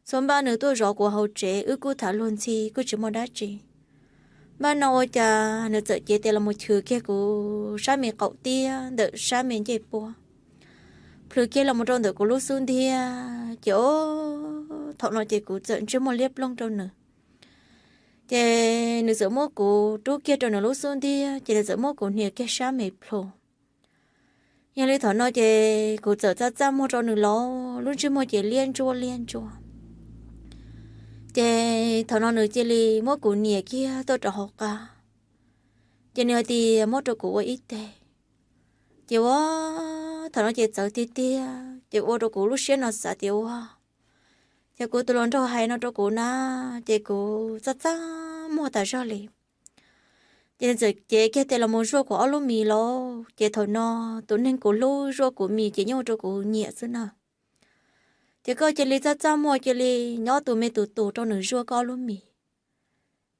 Txhua npaj nws tuaj zov kuv hauv tsev, wb kuj tham luag ntxhi kuj tsis muaj dab tsi. Npaj no ua cas nws txawm cev tes los mus chwv kiag kuv sab me qaum tiab ntawm sab me ncej puab, plhws kiag los mus rau ntawm kuv lub xub ntiag ces o, thaum no ces kuv txawm ntsej muag liab ploog rau nws. Ces nws txawm muab kuv rub kiag rau nws lub xub ntiag ces nws txawm muab kuv hnia kiag sab me plhu. Yog li thaum no ces kuv txawm txaj txaj muag rau nws los lub ntsej muag ces liab ntsuab liab ntsuab. Ces thaum no nws cia li muab kuv nias kiag tuaj rau hauv qab, ces nws hais tias muab rau kuv ua ib teg. Ces ua, thaum no ces txawv tiag tiag ces ua rau kuv lub siab no xav tias ua, ces kuv tus hluas nraug hais no rau kuv na, ces kuv txaj txaj muag tas zog li. Ces nws txawm cev kiag tes los mus zuaj kuv ob lub mis los, ces thaum no tus neeg kuv hlub zuaj kuv mis ces yeej ua rau kuv nyiam xwb na. Ces koj cia li txaj txaj muag cia li nyob tus me tus tus rau nws zuaj koj ob lub mis.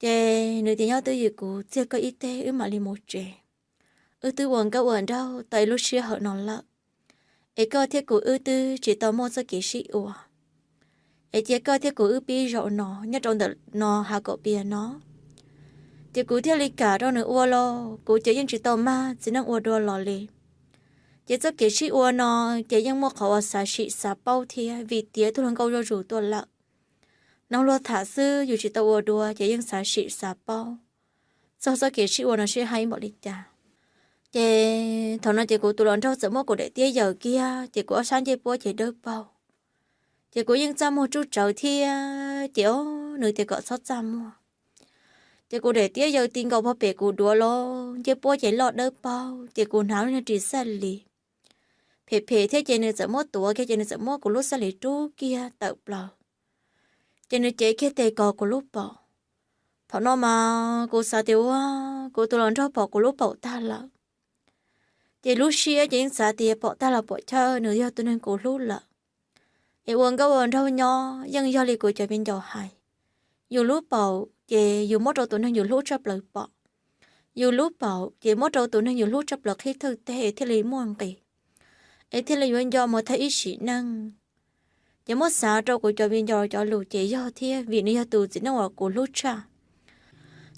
Ces nws tias nyob twj ywm kuv txiag koj ib teg wb mam li mus tsev. Wb twb ua nkauj ua nraug tau ib lub sij hawm no lawm, es koj thiab kuv wb twb tsis tau muaj txoj kev sib ua, es cia koj thiab kuv wb pib zaum no nyob rau ntawm no hav kaum pias no. Ces kuv thiaj li kam rau nws ua los kuv ces yeej tsis tau mag txiv neej ua dua los li. Ces txoj kev sib ua no ces yeej muaj qhov uas xav sim xav paub thiab vim tiav tus hluas nkauj zuj zus tuaj lawm. Nug luag tham xwb yus tsis tau ua dua ces yeej xav sim xav paub txog txoj kev sib ua no sib haib npaum li cas. Ces thaum no ces kuv tus hluas nraug txawm muab kuv daim tiab yaws kiag ces kuv ob sab ncej puab ces dawb paug. Ces kuv yeej txaj muag tsub tsawv thiab ces o, nws tias kom txhob txaj muag. Ces kuv daim tiab yaws ti nkaus pog pem kuv duav los ncej puab ces loj dawb paug ces kuv hnav lub niag ris xaj lis phem phem thiab ces nws txawm muab tuav kiag ces nws txawm muab kuv lub xaj lis rub kiag tawm plaws. Ces nws cev kiag tes kos kuv lub paum. Thaum no mas kuv xav tias ua, kuv tus hluas nraug pom kuv lub paum tag lawm. Ces lub siab ces yeej xav tias pom tag los pom chaw nws yog tus neeg kuv hlub lawm. Es ua nkauj ua nraug nyob yeej yog li kuv cov viv ncaus hais, yus lub paum ces yus muab rau tus neeg yus hlub tshaj plaws pom. Yus lub paum ces muab rau tus neeg yus hlub tshaj plaws qhib thawj teg es thiaj li muaj nqis, es thiaj li yuav nco mus tag ib sim neej. Ces muab xav rau kuv cov viv ncaus cov lus ces yog thiab vim nws yog tus txiv neej uas kuv hlub tshaj,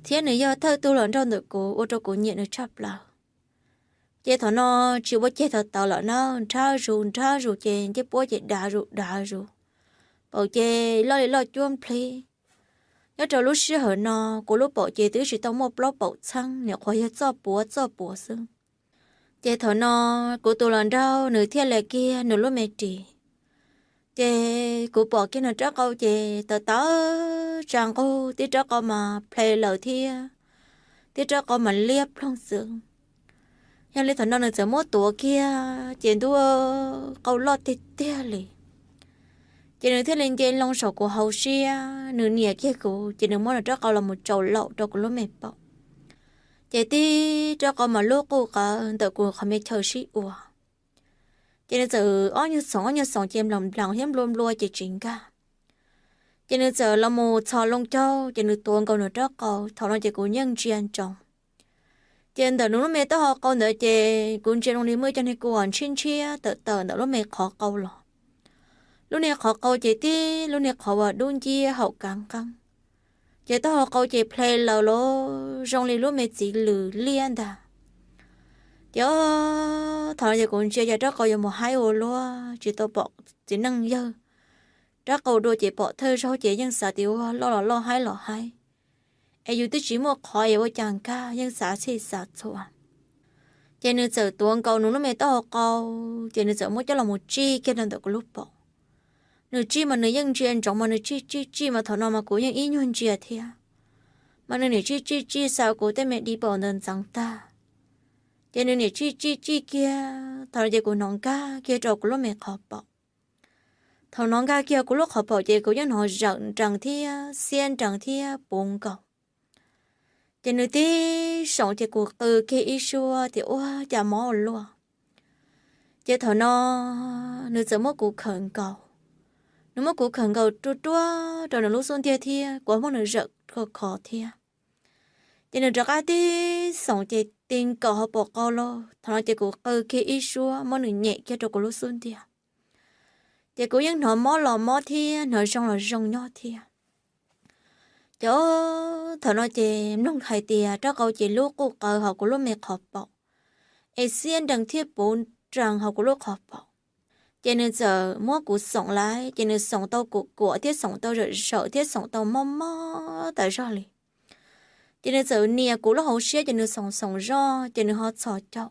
thiab nws yog thawj tug hluas nraug ntawm kuv ua rau kuv nyiam nws tshaj plaws. Ces thaum no tsis ua ceg tau tawv lawm na, nrhab zus nrhab zus ces ncej puab ces dav zus dav zus, paum ces loj li loj cuab nplhib. Nyob rau lub sij hawm no kuv lub paum ces twb tsis tau muaj plaub paum txheeb, nyuam qhuav yog txoj puav txoj puav xwb. Ces thaum no kuv tus hluas nraug nws thiaj li kiag nws lub me ris. Ces kuv pom kiag nws rab qau ces tawv tawv tsa nqug, tib rab qau mas ple lawm thiab tib rab qau mas liab ploog xwb. Yog li thaum no nws txawm muab tuav kiag ces ntuj, qau loj tiag tiag li. Ces nws thiaj li nce loo saum kuv hauv siab, nws nias kiag kuv ces nws muab nws rab qau los mus tsaus laum rau kuv lub me paum. Ces tib rab qau mas lub quj qawv ntawm kuv qhov me chaw sib ua. Ces nws txawm ob nyuag xoom ob nyuag xoom ces nploos nplaos thiab nplua nplua ces tsis nkag. Ces nws txawm los mus txhos loo caug ces nws tuav nkaus nws rab qau, thaum no ces kuv yeej ntsia ntsoov. Ces ntawm nws lub me taub hau qau ntawd ces kuv ntsia zoo li muaj ib co niag kua ntshiab ntshiab tawm tawm ntawm lub me qhov qau los. Lub niag qhov qau ces tib lub niag qhov uas dub nciab haum kav nqeeb. Ces taub hau qau ces ple lawm los zoo li lub me txiv lws liab ntag. Ces thaum no ces kuv ntsia ces rab qau yuav mus haib ua luaj, tsis tau pom txiv neej yawg rab qau dua ces pom thawj zaug ces yeej xav tias ua loj los loj haib los haib, es yus twb tsis muaj qhov es ua cas nkag, yeej xav txhij xav txhua. Ces nws txawm tuav nkaus nws lub me taub hau qau, ces nws txawm muab coj los mus tsij kiag rau ntawm kuv lub paum. Nws tsij mas nws yeej ntsia ntsoov mas nws tsij tsij tsij mas thaum no mas kuv yeej ib nyuag ntsia thiab. Mas nws niam tsij tsij tsij xa kuv tej me di paum ntawd ntxeev tag. Ces nws niam tsij tsij tsij kiag, thaum no ces kuv hnov nkag kiag rau kuv lub me qhov paum. Thaum hnov nkag kiag kuv lub qhov paum ces kuv yeej hnov zawm nrees thiab xiab nrees thiab puv nkaus. Ces nws tib xoom ces kuv qw kiag ib suab tias ua cas mob ua luaj. Ces thaum no nws txawm muab kuv khawm nkaus. Nws muab kuv khawm nkaus ruaj ruaj rau nws lub xub ntiag thiab kuv muab nws zawm khov khov thiab. Ces nws rov qab tib xoom ces ti nkaus hauv paum qau lauj, thaum no ces kuv qw kiag ib suab muab nws nyem kiag rau kuv lub xub ntiag. Ces kuv yeej hnov mob los mob thiab hnov zoo los zoo nyob thiab. Ces thaum no ces mloog hais tias rab qau ces lub quj qaws hauv kuv lub me qhov paum, es xiab nrees thiab puv nrees hauv kuv lub qhov paum. Ces nws txawm muab kuv xoom lawm, ces nws xoom tau kuam kuam thiab xoom tau zawm zawm thiab xoom tau mob mob tas zog li. Ces nws txawm nias kuv lub hauv siab ces nws xoom xoom zog ces nws ho txhos caug.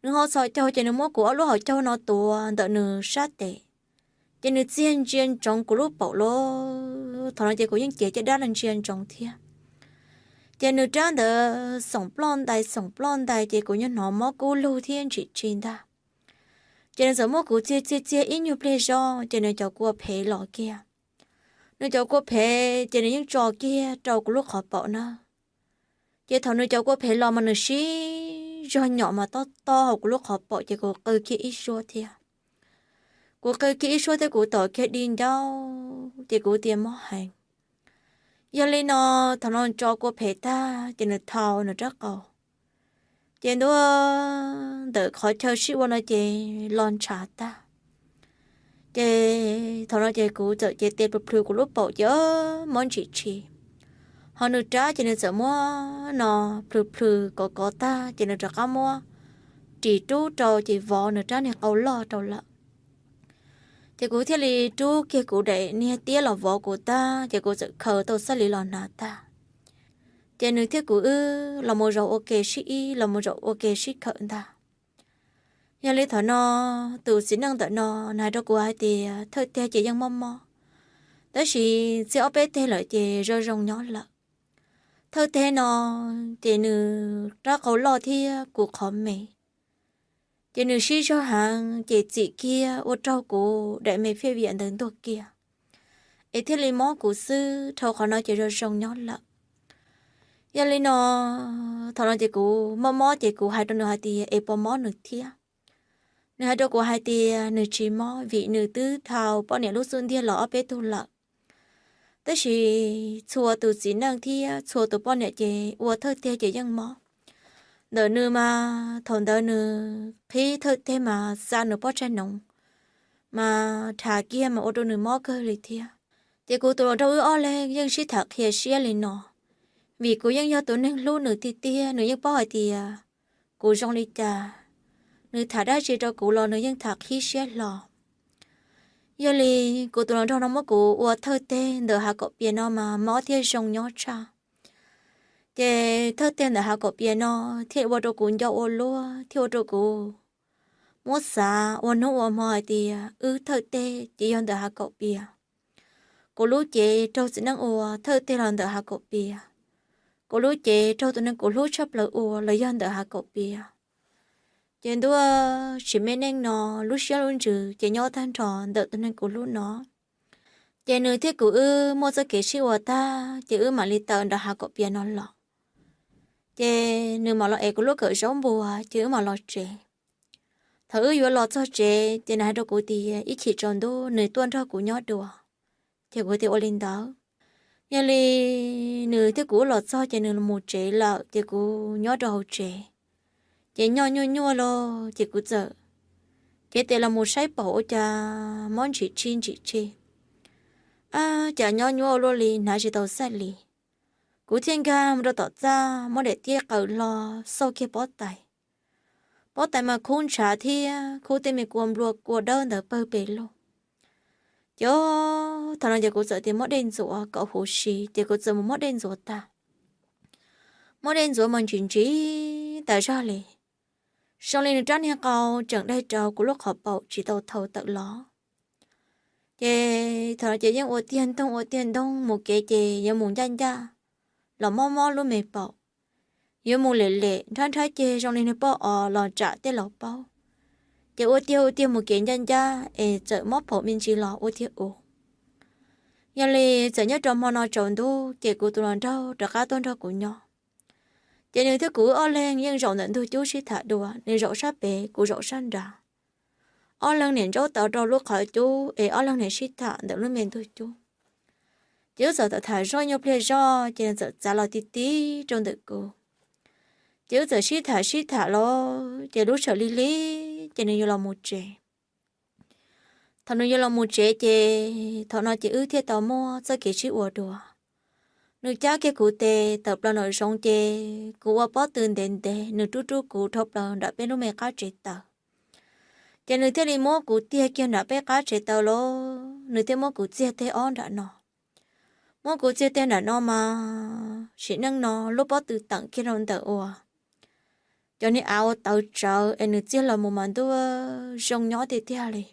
Nws ho txhos caug ces nws muab kuv ob lub hauv caug no tuav ntawm nws sab tes. Ces nws txiag ntsia ntsoov kuv lub paum lawm. Thaum no ces kuv yeej cev caj dab los ntsia ntsoov thiab. Ces nws rab ntawd xoom ploj ntais xoom ploj ntais ces kuv nyob hnov mob kub lug thiab ntsim tsis ntag. Ces nws txawm muab kuv txiag txiag txiag ib nyuag pliag zog ces nws cov kua phem los kiag. Nws cov kua phem ces nws yeej tso kiag rau kuv lub qhov paum na. Ces thaum nws cov kua phem los mas nws sib zog nyom mas tob tob hauv kuv lub qhov paum ces kuv qw kiag ib suab thiab. Kuv qw kiag ib suab thiab kuv tom kiag di ncauj ces kuv tias mob heev. Yog li no, thaum no tso kua phem tag ces nws thau nws rab qau. Ces ntua ntawm qhov chaw sib ua no ces los ntshav tag. Ces thaum no ces kuv txawm cev tes plhws plhws kuv lub paum ces mob ntsim tsis. Ho nws rab ces nws txawm muab no plhws plhws kov kov tag ces nws rov qab muab ris rub rau ces vov nws rab niag qau loj rau lawm. Ces kuv thiaj li rub kiag kuv daim niag tiab los vov kuv tag ces kuv txawm khaws tau xab li los hnav tag. Ces nws thiab kuv wb los mus zaum ua ke sib ib los mus zaum ua ke sib khawm ntag. Yog li thaum no, tus txiv neej ntawm no nws hais rau kuv hais tias thawj teg ces yeej mob mob, tab sis txij ob peb teg lawm ces zoo zoo nyob lawm. Thawj teg no ces nws rab qau loj thiab kuv qhov me, ces nws sib zog heev ces txim kiag ua raug kuv daim me phiaj viam ntawd ntuag kiag, es thiaj li mob kuv xwb, dhau qhov no ces zoo zoo nyob lawm. Yog li no, thaum no ces kuv mob mob ces kuv hais rau nws hais tias es puas mob nws thiab. Nws hais rau kuv hais tias nws tsis mob vim nws twb thau poj niam lub xub ntiag los ob peb tug lawm. Tab sis txhua tus txiv neej thiab txhua tus poj niam ces ua thawj teg ces yeej mob. Ntawm nws mas thaum ntawd nws qhib thawj teg mas xa nws pob tsaig noov mas dhas kiag mas ua rau nws mob kawg li thiab. Ces kuv tus hluas nraug wb ob leeg yeej sib tham qhia siab li no, vim kuv yeej yog tus neeg hlub nws tiag tiag, nws yeej paub hais tias kuv zoo li cas, nws tham dab tsi rau kuv los nws yeej tham qhib siab hlo. Yog li, kuv tus hluas nraug no muab kuv ua thawj teg ntawm hav kaum pias no mas mob thiab zoo nyob tshaj. Ces thawj teg ntawm hav kaum pias no thiaj ua rau kuv nco ua luaj thiab ua rau kuv muab xav ua hnub ua hmo hais tias wb thawj teg ces yog ntawm hav kaum pias. Kuv lub cev raug txiv neej ua thawj teg los ntawm hav kaum pias. Kuv lub cev raug tus neeg kuv hlub tshaj plaws ua los yog ntawm hav kaum pias. Ces ntua tsis me neej no, lub siab lub ntsws ces nyob tag nrho ntawm tus neeg kuv hlub no. Ces nws thiab kuv wb muaj txoj kev sib ua tag ces wb mam li tawm nram hav kaum pias no los. Ces nws mam los ev kuv lub kawm zaub npua ces wb mam los tsev. Thaum wb yuav los txog tsev ces nws hais rau kuv tias ib chim tsaus ntuj nws tuaj nrog kuv nyob dua. Ces kuv tias ua li ntawd. Yog li nws thiab kuv wb los txog ces nws mus tsev lawm ces kuv nyob rau hauv tsev. Ces nyob nyuaj nyuaj los ces kuv txawm cev tes los mus saib paum ua cas mob ntsim tsis ntsim tsis. Ab, cas nyob nyuaj ua luaj li hnav tsis tau xaj li. Kuv thiaj nkag mus rau tom txaj muab daim tiab qaws hlo xauj kiag pob tais. Pob tais mas khub ntshav thiab khub tej me kua nplua kua dawb ntawd pawg pes lug. Ces thaum no ces kuv txawm tias muab dej ntxuav kom huv si ces kuv txawm mus muab dej ntxuav tag. Muab dej ntxuav mas ntsim ntsim tas zog li. Zoo li nws rab niag qau tseem daig rau kuv lub qhov paum tsis tau thau tawm los. Ces thaum no ces yeej ua tiag ntoog ua tiag ntoog mus kev ces yuav mus ncaj ncaj los mob mob lub me paum. Yuav mus lem lem nrhab nrhab ceg zoo li nws poj os los tsam tej laus paub. Ces ua tiag ua tiag mus kev ncaj ncaj es txawm mob paum me ntsis los ua tiag ua. Yog li txawm nyob rau hmo no tsaus ntuj ces kuv tus hluas nraug rov qab tuaj nrog kuv nyob. Ces nws thiab kuv wb ob leeg yeej zaum ntawm ntug cub sib tham dua, nws zaum sab pem kuv zaum sab nrad. Ob leeg niam ntsaub tau rau lub qhov cub es ob leeg niam sib tham ntawm lub me ntug cub. Ces wb txawm tham tham zoj nyuag pliag zoj ces nws txawm txav los ti ti rau ntawm kuv. Ces wb txawm sib tham sib tham los ces lub sawm lig lig ces nws yuav los mus tsev. Thaum nws yuav los mus tsev ces thaum no ces wb thiaj tau muab txoj kev sib ua dua. Nws cab kiag kuv tes tawm plaws nraum zoov ces kuv ua pob tw ntev ntev, nws rub rub kuv dhau plaws nram peb lub me qab tsev taws. Ces nws thiaj li muab kuv tiag kiag nram peb qab tsev taws los, nws thiaj muab kuv txiag teg ob nram no. Muab kuv txiag teg nram no mas sim neej no lub pob tw teem kiag rau ntawm uas cov niag av ua tawv tsawv es nws txiag los mus mas ntuj, zoo nyob tiag tiag li.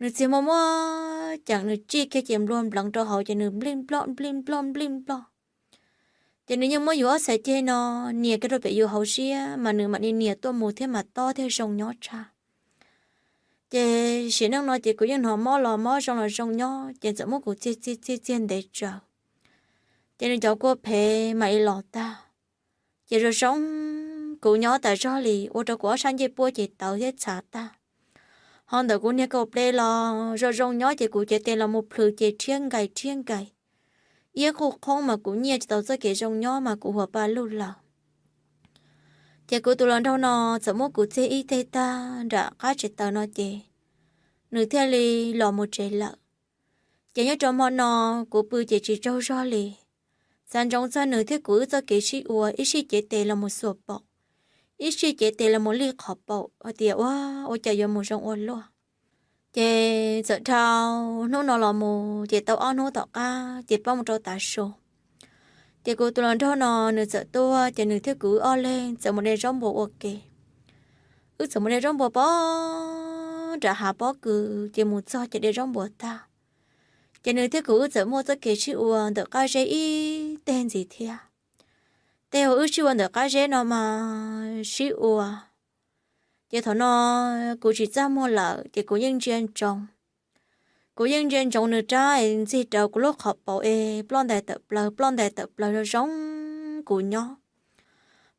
Nws txiag muaj muab ceem nws tsij kiag ces nplua npleev rau hauv ces nws nplij nploj nplij nploj nplij nploj. Ces nws yeej muab yus ob txhais ceg no nias kiag rau pem yus hauv siab mas nws mam li nias tuaj mus thiab mas tob thiab zoo nyob tshaj. Ces sim neej no ces kuv yeej hnov mob los mob zoo los zoo nyob ces txawm muab kuv txiag txiag txiag txiag ntev tsaws. Ces nws cov kua phev mam li los tag. Ces zoo zoo kuv nyob tas zog li ua rau kuv ob sab ncej puab ces tawv thiab txhav tag. Ho ntawm kuv niag kaum ple los zoo zoo nyob ces kuv cev tes los mus plhws ces rhiab nkais rhiab nkais. Iab quj qhoob mas kuv nyiaj tsis tau txoj kev zoo nyob mas kuv huas pa luj lawm. Ces kuv tus hluas nraug no txawm muab kuv txiag ib teg tag nram qab tsev taws no ces nws thiaj li los mus tsev lawm. Ces nyob rau hmo no kuv pw ces tsis tsaug zog li. Xav ntsoov txog nws thiab kuv wb txoj kev sib ua ib sij cev tes los mus xuas paum, ib sij cev tes los mus lij qhov paum hais tias ua, ua cas yuav mus zoo ua luaj. Ces txawm dhau hnub no los mus ces tau ob hnub tom qab ces poob mus rau tav su. Ces kuv tus hluas nraug no nws txawm tuaj ces nws thiab kuv wb ob leeg txawm mus de zaub npua ua ke. Wb txawm mus de zaub npua poob nram hav pob kws ces mus txog ces de zaub npua tag. Ces nws thiab kuv wb txawm muaj txoj kev sib ua ntawm qab zeb ib teg ntxiv thiab. Tej uas wb sib ua ntawm qab zeb no mas sib ua. Ces thaum no kuv tsis txaj muag lawm ces kuv yeej ntsia ntsoov. Kuv yeej ntsia ntsoov nws rab es ntxig rau kuv lub qhov paum es ploj ntais tawm plaws ploj ntais tawm plaws zoo zoo kuv nyob.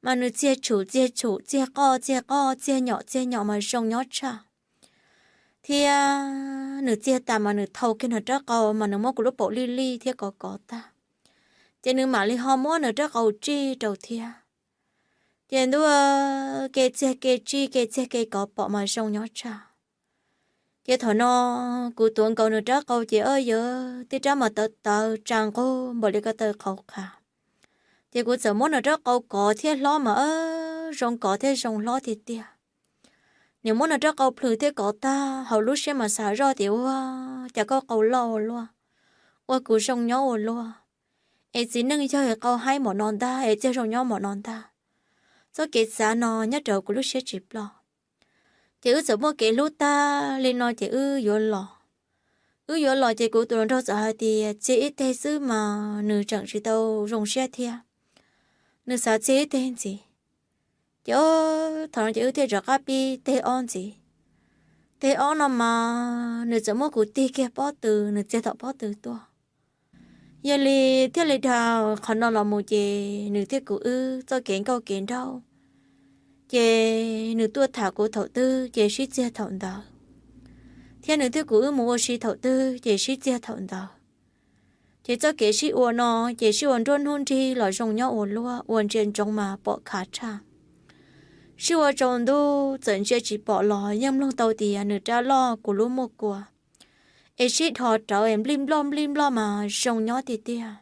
Mas nws txiag tshum txiag tshum, txiag qoj txiag qoj, txiag nyom txiag nyom mas zoo nyob tshaj. Thiab nws txiag tas mas nws thau kiag nws rab qau mas nws muab kuv lub paum lij lij thiab kov kov tag. Ces nws mam li ho muab nws rab qau tsij rau thiab. Ces ntuj, kev txiag kev tsij kev txiag kev kov paum mas zoo nyob tshaj. Ces thaum no kuv tuav nkaus nws rab qau ces o yawg, tej rab mas tawv tawv tsa nqug npaum li ko taw qhauv qhav. Ces kuv txawm muab nws rab qau kov thiab hlob mas zoo kov thiab zoo hlob tiag tiag. Nws muab nws rab qau plhws thiab kov tag, hauv lub siab mas xav zoj tias ua cas koj qau loj ua luaj, ua kuv zoo nyob ua luaj. Es txiv neej yog qau haib npaum no ntag es txiag zoo nyob npaum no ntag. Txoj kev xav no nyob rau kuv lub siab tsis ploj. Ces wb txawm muaj kev hlub tag li no ces wb yuav los. Wb yuav los ces kuv tus hluas nraug txawm hais tias txiag ib teg xwb mas nws tseem tsis tau zoo siab thiab. Nws xav txiag ib teg ntxiv. Ces thaum no ces wb thiaj rov qab pib teg ob ntxiv. Teg ob no mas nws txawm muab kuv tig kiag pob tw, nws txiag tom pob tw tuaj. Yog li thiaj li dhau qhov no los mus ces nws thiab kuv wb txoj kev nkauj kev nraug ces nws tuaj tham kuv thaum twg ces sib txiag thaum ntawd, thiab nws thiab kuv wb mus ua si thaum twg ces sib txiag thaum ntawd. Ces txoj kev sib ua no ces sib ua nruab hnub nrig los zoo nyob ua luaj, ua ntsia ntsoov mas pom khav tshaj. Sib ua tsaus ntuj txawm ntsia tsis pom los yeej mloog tau tias nws rab loj kuv lub muaj kua, es sib dhos rawv es nplij nploj nplij nploj mas zoo nyob tiag tiag.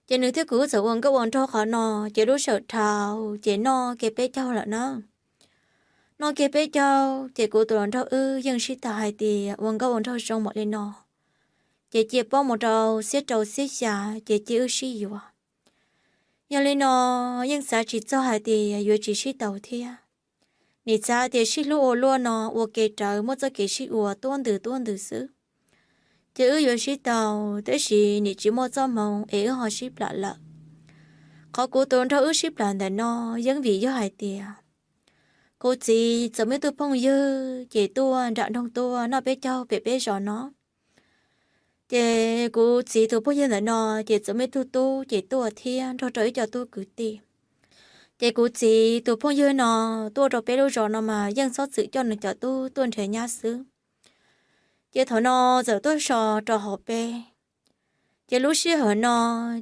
Ces nws thiab kuv wb txawm ua nkauj ua nraug qhov no, ces lub sij hawm dhau ces noj kiag peb caug lawm na. Noj kiag peb caug ces kuv tus hluas nraug wb yeej sib tham hais tias ua nkauj ua nraug zoo npaum li no ces cia poob mus rau xiab rau xiab xya ces cia wb sib yuav. Yog li no yeej xav tsis txog hais tias yuav tsis sib tau thiab. Nim xav tias sib hlub ua luaj no ua ke rawv muaj txoj kev sib ua tuab ntws tuab ntws xwb, ces wb yuav sib tau, tab sis nim tsis muaj txoj hmoo es wb ho sib plam lawm. Qhov kuv tus hluas nraug wb sib plam ntawm no yeej vim yog hais tias kuv txiv txawm muaj ib tug phooj ywg ces tuaj nram nroog tuaj noj peb caug pem peb zos no. Ces kuv txiv tus phooj ywg ntawm no ces txawm muaj ib tug tub ces tuaj thiab nrog rau ib co tub kwv tij. Ces kuv txiv tus phooj ywg no tuaj rau peb lub zos no mas yeej txhob txwm coj nws cov tub tuaj nrhiav nyab xwb. Ces thaum no txawm tuaj so rau hauv peb. Ces lub sij hawm no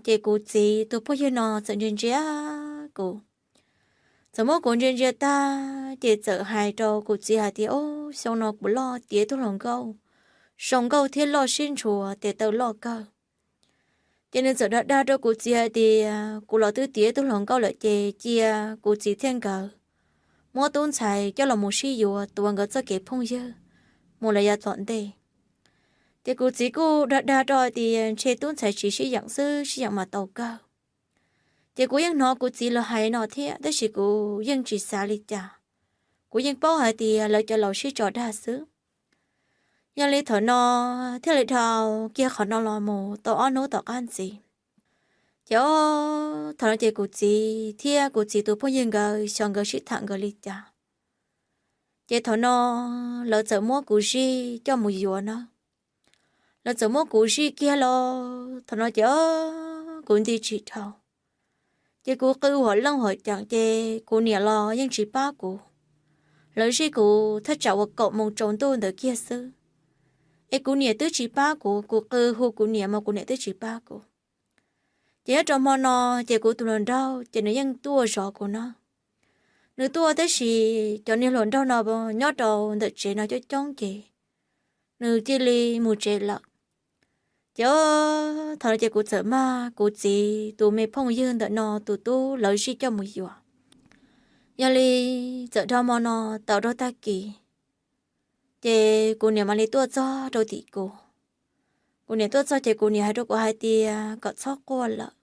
ces kuv txiv tus phooj ywg no txawm ntsia ntsia kuv, Thaum muab kuv ntsia ntsia tag ces txawm hais rau kuv txiv hais tias, Ob, xyoo no kuv loj tiav tug hluas nkauj, zoo nkauj thiab loj siab ntshua, tes taw loj kawg. Ces nws txawm dag dag rau kuv txiv hais tias kuv los twb tiav tug hluas nkauj lawm ces cia kuv txiv thiab nkawd muab tub ntxhais coj los mus sib yuav, tuav nkawd txoj kev phooj ywg mus lawm yav tom ntej. Ces kuv txiv kuj dag dag rau hais tias ntshe tub ntxhais tsis sib yeem xwb, sib yeem mas tau kawg. Ces kuv yeej hnov kuv txiv los hais no thiab, tab sis kuv yeej tsis xav li cas. Kuv yeej paub hais tias lawv cov laus sib tso dag xwb. Yog li thaum no thiaj li dhau kiag qhov no los mus tau ob hnub tom qab ntxiv. Ces ob, thaum no ces kuv txiv thiab kuv txiv tus phooj ywg nkawd xyov nkawd sib tham nkawd li cas, ces thaum no lawv txawm muab kuv zij coj mus yuav na. Lawv txawm muab kuv zij kiag los thaum no ces ob, kuv nti tsis dhau. Ces kuv qw huam leej huam ceem ces kuv niam los yeej tsis pab kuv. Lawv zij kuv thaj tsam uas kaum moos tsaus ntuj ntawd kiag xwb, es kuv niam twb tsis pab kuv, kuv qw hu kuv niam mas kuv niam twb tsis pab kuv. Ces nyob rau hmo no ces kuv tus hluas nraug ces nws yeej tuaj zov kuv na. Nws tuaj tab sis cov niag hluas nraug no nyob rau ntawm tsev no coob coob ces nws cia li mus tsev lawm. Ces ob, thaum no ces kuv txawm mag kuv txiv tus me phooj ywg ntawm no tus tub lawv zij coj mus yuav. Yog li txawm dhau hmo no tawm rau tag kis, ces kuv niam mam li tuaj txog rau tim kuv. Kuv niam tuaj txog ces kuv niam hais rau kuv hais tias kom txhob quaj lawm,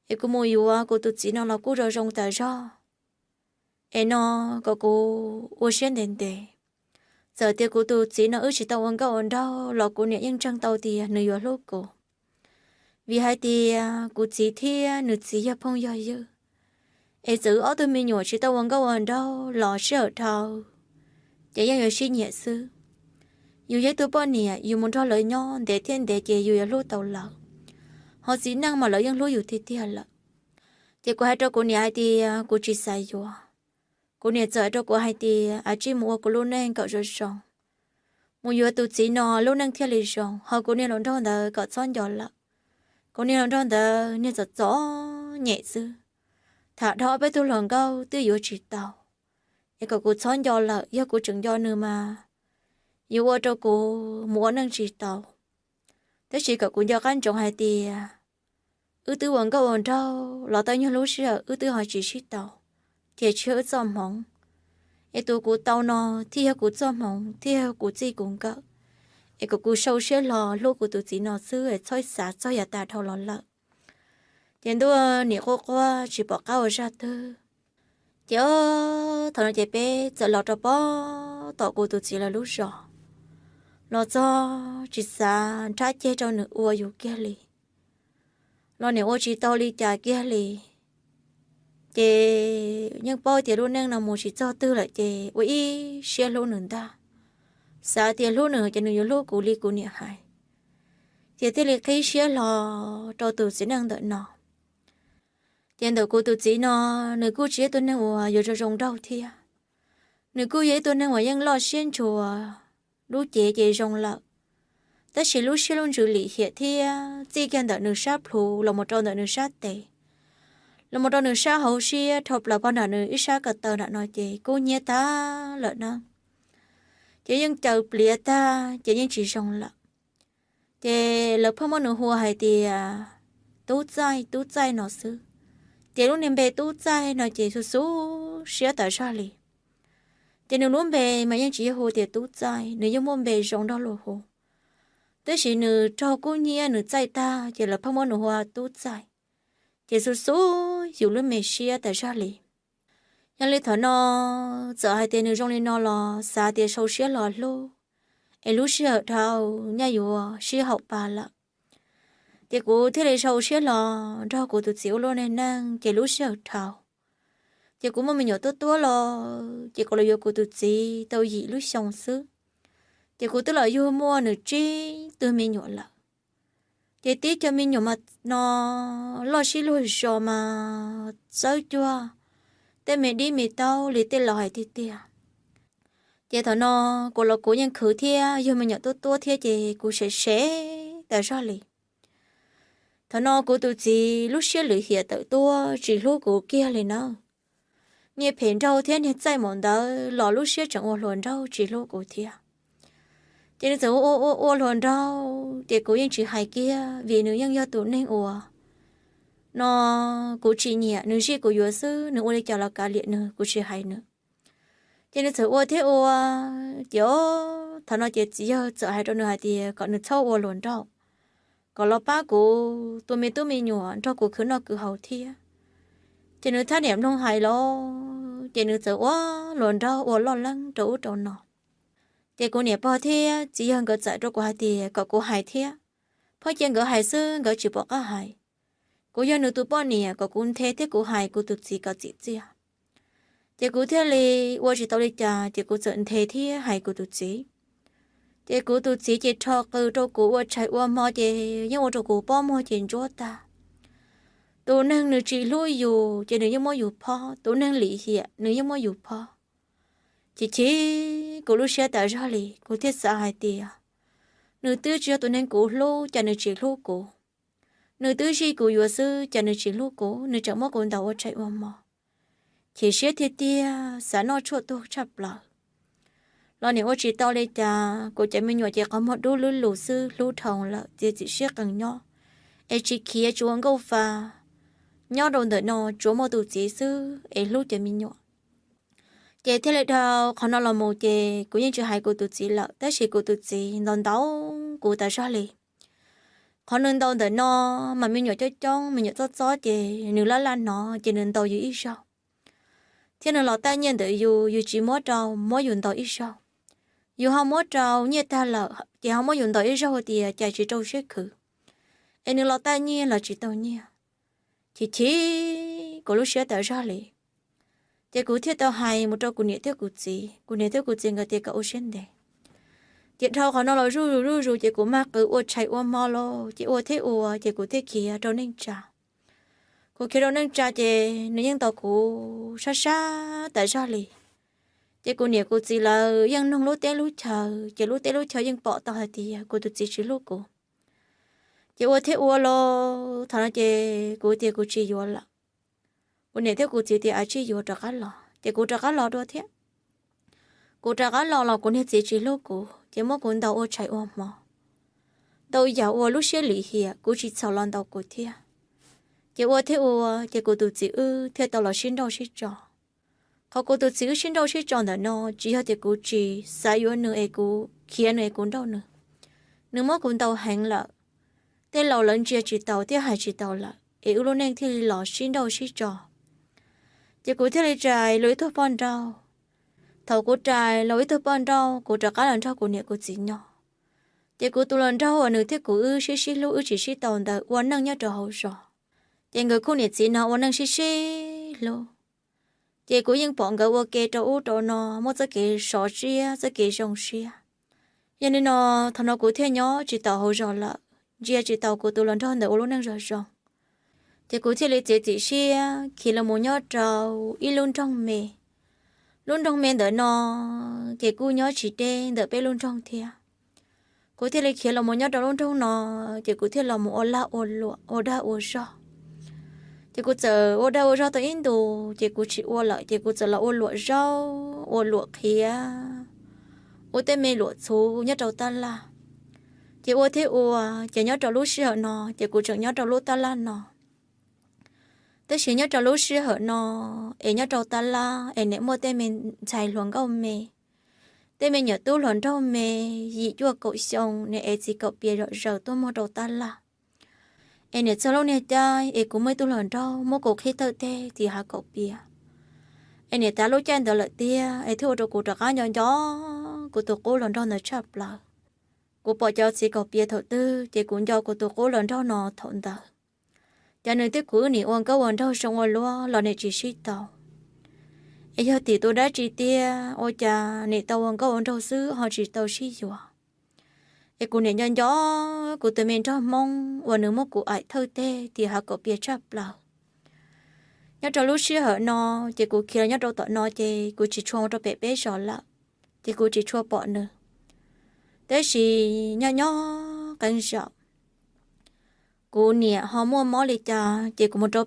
es kuv mus yuav kuv tus txiv no los kuj zoo zoo tas zog, es no kom kuv ua siab ntev ntev. Txawm tias kuv tus txiv no wb tsis tau ua nkauj ua nraug los kuv niam yeej ntseeg tau tias nws yuav hlub kuv, vim hais tias kuv txiv thiab nws txiv yog phooj yog ywg. Es txawm wb ob tug me nyuam tsis tau ua nkauj ua nraug los sij hawm dhau ces yeej yuav sib nyiam xwb. Yus yog ib tug poj niam, yus mus nrog lawv nyob ntev thiab ntev ces yus yuav hlub tau lawv, ho txiv neej mas lawv yeej hlub yus tiag tiag lawm. Ces kuv hais rau kuv niam hais tias kuv tsis xav yuav. Kuv niam txawm hais rau kuv hais tias, Ab, tsij mus ua kuv lub neej kom zoo zoo, mus yuav tus txiv no lub neej thiaj li zoo, ho kuv niag hluas nraug ntawd kom txhob nco lawm. Kuv niag hluas nraug ntawd niag txom txom nyem xwb, tham dhau ob peb tug hluas nkauj twb yuav tsis tau. Es kom kuv txhob nco lawm, yog kuv tseem nco nws mas yuav ua rau kuv mus ua neej tsis tau. Tab sis kom kuv nco qab ntsoov hais tias wb twb ua nkauj ua nraug los tau nyuag lub sij hawm wb twb ho tsis sib tau, ces tsis yog wb txoj hmoov. Es tus kuv tau no thiaj yog kuv txoj hmoov, thiaj yog kuv txij kuv nkawm. Es kom kuv sau siab hlo hlub kuv tus txiv no xwb, es txhob xav txog yav tas dhau los lawm. Ces ntuj, niam quaj quaj tsis pom qab ua zaj twg. Ces ob, thaum no ces peb txawm los rau pem tom kuv tus txiv lawv lub zos. Los txog tsis xav nrhab ceg rau nws ua yus kiag li, los niam ua tsis tau li cas kiag li. Ces yeej paub tias lub neej no mus tsis txog twg lawm ces ua ib siab hlub nws ntag, xav tias hlub nws ces nws yuav hlub kuv li kuv niam hais, ces thiaj li qhib siab hlo rau tus txiv neej ntawm no. Ces ntawm kuv tus txiv no, nws kuj tsis yog ib tug neeg uas yuav zoo zoo nraug thiab. Nws kuj yog ib tug neeg uas yeej loj siab ntshua, lub cev ces zoo lawm, tab sis lub siab lub ntsws lim hiam thiab txij kiag ntawm nws sab plhu los mus rau ntawm nws sab tes, los mus rau nws sab hauv siab dhau plaws pog nram nws ib sab ko taw nram no ces kub hnyiab tag lawm na. Ces yeej caws pliav tag ces yeej tsis zoo lawm. Ces lawv pheej muab nws hu hais tias Tub Txaij, Tub Txaij no xwb. Ces lub niag npe Tub Txaij no ces xu xub siab tas zog li. Ces nws lub npe mas yeej tsis yog hu tias Tub Txaij, nws yeej muaj npe zoo nrog luag hu, tab sis nws raug kub hnyiab nws txaij tag ces lawv pheej muab nws hu ua Tub Txaij, ces xu xub yus lub me siab tas zog li. Yog li thaum no txawm hais tias nws zoo li no los xav tias sau siab hlo hlub, es lub sij hawm dhau nyaj yuav sib haum pa lawm. Ces kuv thiaj li sau siab hlo nrog kuv tus txiv ua lub neej neeg, ces lub sij hawm dhau ces kuv muaj me nyuam tuab tuab los, ces kuv los yuav kuv tus txiv tau yim lub xyoo xwb, ces kuv twb los yug muaj nws tsib tug me nyuam lawm. Ces tib co me nyuam mas no loj sib luag zos mas txawb cuag tej me dib me taub li tej laus hais tiag tiag. Ces thaum no kuv los kuv yeej khwv thiab yug me nyuam tuab tuab thiab ces kuv sev sev tas zog li. Thaum no kuv tus txiv lub siab lim hiam tawm tuaj tsis hlub kuv kiag li na. niag phem nraug thiab niag txaij maum ntawd los lub siab tseem ua hluas nraug tsis hlub kuv thiab. Ces nws txawm ua ua ua hluas nraug ces kuv yeej tsis hais kiag vim nws yeej yog tus neeg uas no kuv tsis nyiam, nws zij kuv yuav xwb, nws ua li cas los kav liam nws, kuv tsis hais nws. Ces nws txawm ua thiab ua, ces thaum no ces txiv yawg txawm hais rau nws hais tias kom nws txhob ua hluas nraug, kom los pab kuv tus me tub me nyuam nrog kuv khwv noj khwv haus thiab. Ces nws thab niam mloog hais los ces nws txawm ua hluas nraug ua loj leeb rau ub rau no. Ces kuv niam pog thiab txiv yawg nkawd txawm rau kuv hais tias kom kuv hais thiab, phoj cia nkawd hais xwb nkawd tsis pom qab hais. Kuv yog nws tus poj niam kom kuv nthe thiab kuv hais kuv tus txiv kom txim txiaj. Ces kuv thiaj li ua tsis tau li cas ces kuv txawm nthe thiab hais kuv tus txiv. Ces kuv tus txiv ces rho qws rau kuv ua tshais ua hmo ces yeej ua rau kuv pob muag ces ntsuab tag. Tus neeg nws tsis hlub yus ces nws yeej muab yus phob, tus neeg lim hiam nws yeej muab yus phob. Chim chim kuv lub siab tas zog li, kuv thiaj xav hais tias nws twb tsis yog tus neeg kuv hlub cas nws tsis hlub kuv, nws twb zij kuv yuav xwb cas nws tsis hlub kuv, nws tseem muab kuv ntaus ua tshais ua hmo. Chim siab tiag tiag, xav noj tshuaj tuag tshaj plaws. Los nim ua tsis tau li cas, kuv cov me nyuam ces qhov muag dub lub lus xwb hlub dhau lawm, txiav txim siab qees nyob es tsis khiav tsis ua nkauj fa. Nyob rau ntawm no tsuas muaj tus txiv xwb es hlub cov me nyuam. Ces thiaj li dhau qhov no los mus ces kuv yeej tsis hais kuv tus txiv lawm, tab sis kuv tus txiv ntaus ntaus kuv tas zog li. Qhov nws ntaus ntawm no mas me nyuam coob coob me nyuam txob txob ces nws laj laj hnov ces nws ntaus yus ib zaug. Thiab nws los taj nyiaj ntawm yus, yus tsis muab rau, muab yus ntaus ib zaug. Yus ho muab rau nyiaj tag lawm ces ho muab yus ntaus ib zaug tias cas tsis rau siab khwv, es nws los taj nyiaj los tsis tau nyiaj. Chim chim kuv lub siab tas zog li. Ces kuv thiaj tau hais mus rau kuv niam thiab kuv txiv, kuv niam thiab kuv txiv nkawd tias kom ua siab ntev. Ces dhau qhov no los zuj zus zuj zus ces kuv mag qws ua tshais ua hmo los ces ua thiab ua ces kuv thiaj khiav rau neej tsa. Kuv khiav rau neej tsa ces nws yeej ntaus kuv sab sab tas zog li. Ces kuv niam kuv txiv lawv yeej noog lub teb lub chaw, ces lub teb lub chaw yeej pom tau hais tias kuv tus txiv tsis hlub kuv. Ces ua thiab ua los thaum no ces kuv tias kuv tsis yuav lawm. Kuv niam thiab kuv txiv tias a tsij yuav rov qab los, ces kuv rov qab los dua thiab. Kuv rov qab los los kuv niag txiv tsis hlub kuv ces muab kuv ntaus ua tshais ua hmo, ntau yam ua lub siab lim hiam kuv tsis txhaum los ntaus kuv thiab. Ces ua thiab ua ces kuv tus txiv wb thiaj tau los sib nrauj sib tso. Qhov kuv tus txiv wb sib nrauj sib tso ntawm no tsis yog tias kuv tsis xav yuav nws es kuv khiav nws es kuv nrauj nws. Nws muab kuv ntaus heev lawm, tej laus lawv ntsia tsis taus thiab hais tsis taus lawm es wb lub neej thiaj li los sib nrauj sib tso. Ces kuv thiaj li rais los ib tug poj nrauj. Thaum kuv rais los ib tug poj nrauj kuv rov qab los nrog kuv niam kuv txiv nyob. Ces kuv tus hluas nraug uas nws thiab kuv wb sib sib hlub wb tsis sib tau ntawd ua neej nyob rau hauv zos. Ces nkawd khub niam txiv no ua neej sib sib hlub. Ces kuv yeej pom nkawd ua ke rau ub rau no muaj txoj kev sov siab txoj kev zoo siab. Yog li no thaum no kuv thiaj nyob tsis tau hauv zos lawm, ntsia tsis tau kuv tus hluas nraug ntawd ua lub neej zoo zoo. Ces kuv thiaj li txiav txim siab khiav los mus nyob rau ib lub nroog me. Lub nroog me ntawm no ces kuj nyob tsis deb ntawm peb lub nroog thiab. Kuv thiaj li khiav los mus nyob rau lub nroog no, ces kuv thiaj los mus ua lag ua luam ua dag ua zog. Ces kuv txawm ua dag ua zog tau ib ntus ces kuv tsis ua lawm ces kuv txawm los ua luam zaub ua luam qhiav, ua tej me luam txhuv nyob rau tab laj. Ces ua thiab ua, ces nyob rau lub sij hawm no ces kuv tseem nyob rau lub tab laj no. Tab sis nyob rau lub sij hawm no es nyob rau tab laj es nim muaj tej me ntxhais hluas nkauj me, tej me nyuam tub hluas nraug me yim cuaj kaum xyoo nim ev txiv kaum pias zom zaws tuaj muag rau tab laj. Es nim txog lub niag caij es kuv muaj ib tug hluas nraug muab kuv qhib thawj teg tim hav kaum pias. Es nim tav lub caij ntawd lawm tiag es thiaj ua rau kuv rov qab nco nco kuv tus qub hluas nraug ntawd tshaj plaws. Kuv pom cov txiv kaum pias thaum twg ces kuv nco kuv tus qub hluas nraug no thaum ntawd. Ces nws thiab kuv wb nim ua nkauj ua nraug zoo ua luaj los nim tsis sib tau. Es yog tim tus dab tsi tiag ua cas nim tau ua nkauj ua nraug xwb ho tsis tau sib yuav. Es kuv nim nco nco kuv tus me nraug Hmoob uas nws muab kuv aim thawj teg tim hav kaum pias tshaj plaws. Nyob rau lub sij hawm no ces kuv khiav los nyob rau tom no ces kuv tsis tshua mus rau pem peb zos lawm, ces kuv tsis tshua pom nws. Tab sis nyob nyob qee zaum kuv niam ho muaj mob li cas ces kuv mus rau